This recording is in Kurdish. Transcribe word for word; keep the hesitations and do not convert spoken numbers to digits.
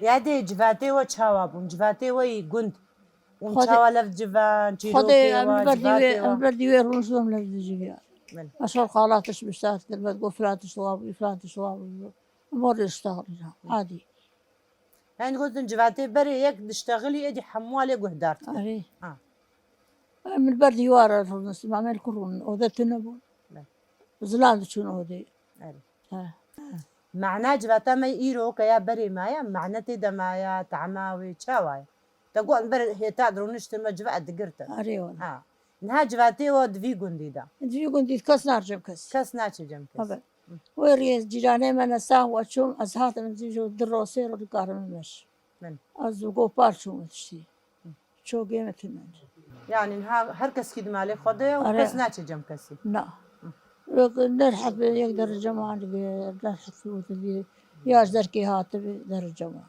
Ya dê civatê we çawa bûn? Civatê we yî gund. Hûn Xwedê- çawa lev civan, çîrokê Xwedê em we, li ber dîwê, civatê em li we? ber dîwê rûn ji em lev diciviya. Min. Mesela xalatiş biştat kir, bed got filatiş wa bû, filatiş wa bû. Mor iştahil. Adî. Yani gotin civatê berê yek diştexilî êdî hemû alê guhdar dikir. Arê. Ha. Em li ber dîwara rûn, Îsmaîl kurûn, ode tune bûn. Be. Zilam diçûn odê. Erê. Ha. Mana civata me îro ke ya berê maye, mane tê de maye, tema wê çawa ye? Te got ber hêta dirûniştin me civat digirtin. Arê wala. Ha. Niha civatê we di vî gundî de. Di vî gundî kes narcem kes. Kes naçe cem kes. Tabii. Wê riyê cîranê me ne sax we çûm, ez hatim zî ji di ro sê ro dikarim meş. Min. Ez û gopar çûm tiştî. Çogê me tune. Yani niha her kes kî di malê xwe de ye û Are. Kes naçe cem kesî. Na. Wek derhet be yek derece man dibe, derhet û dibe. Ya ji derkê hatibe derece man.